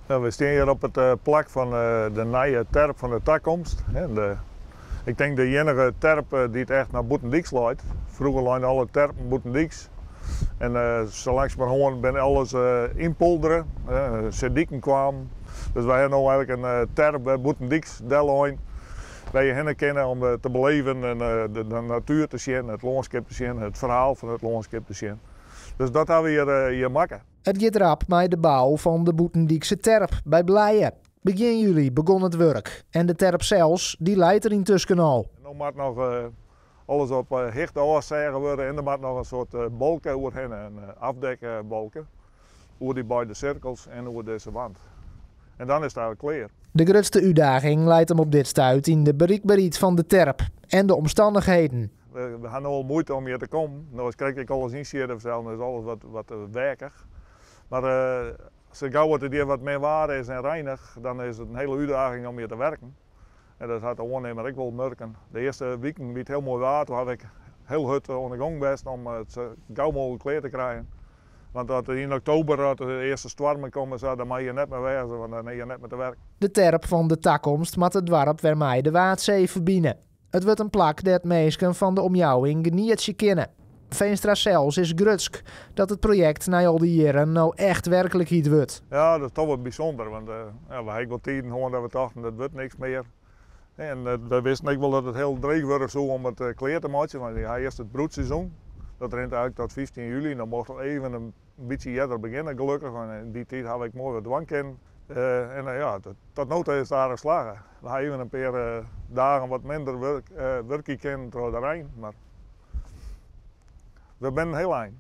Nou, we stean hjir op it plak fan de nije terp fan de takomst. Ik tink de iennige terp dy't echt nei bûtendyks leit. Froeger leine alle terpen bûtendyks. En sa langsumerhân binne alles ynpoldere, seediken kwamen. Dus wy ha no eigenlik in terp wer bûtendyks dellein, wêr je hinne kinne om te beleven en de natuer te sjen, it lânskip te sjen, it ferhaal fan it lânskip te sjen. Dus dat ha we hjir makke. It giet rap mei de bou fan de bûtendykse terp by Blije. Begjin july begûn it wurk en de terp sels, dy leit der yntusken al. No moat noch alles op hichte ôfseage wurde en der moat noch in soart balke oerhinne, in afdekbalke, oer dy beide sirkels en oer dizze wand. En dan is it eigenlik klear. De grutste útdaging leit him op dit stuit yn de berikberheid fan de terp en de omstannichheden. We ha no al muoite om hjir te kommen. No is krekt ek alles ynsiedde fansels, dan is alles wat weakich. Mar sa gau as it hjir wat min waar is en reinich, dan is it in hiele útdaging om hjir te werken. En dat hat de oannimmer ek wol murken. De earste wiken wie it hiel moai waar, doe haw ik hiel hurd oan de gong west om it sa gau mooglik klear te krijen. Want as yn oktober as de earste stoarmen komme, sa, dan mei je net mear wêze, want dan is je net mear te werken. De terp fan de takomst moat it doarp wer mei de Waadsee ferbine. It wurdt in plak dêr't minsken fan de omjouwing genietsje kinne. Veenstra sels is grutsk dat it projekt nei al dy jierren no echt werklikheid wurdt. Ja, dat is toch wol bysûnder, want ja, we ha ek wol tiden hân dat we tochten dat wurdt niks mear. En we wisten ek wol dat it hiel dreech wurde soe om it klear te meitsjen, want je ha earst it broedseizoen. Dat rint eigenlik tot 15 july, dan mocht al even in bytsje earder begjinne gelokkich, want yn dy tiid ha we ek moai wat dwaan kinnen. En ja, tot no ta is it aardich slagge. We ha even in pear dagen wat minder wurkje kinnen troch de rein, mar we binne hiel ein.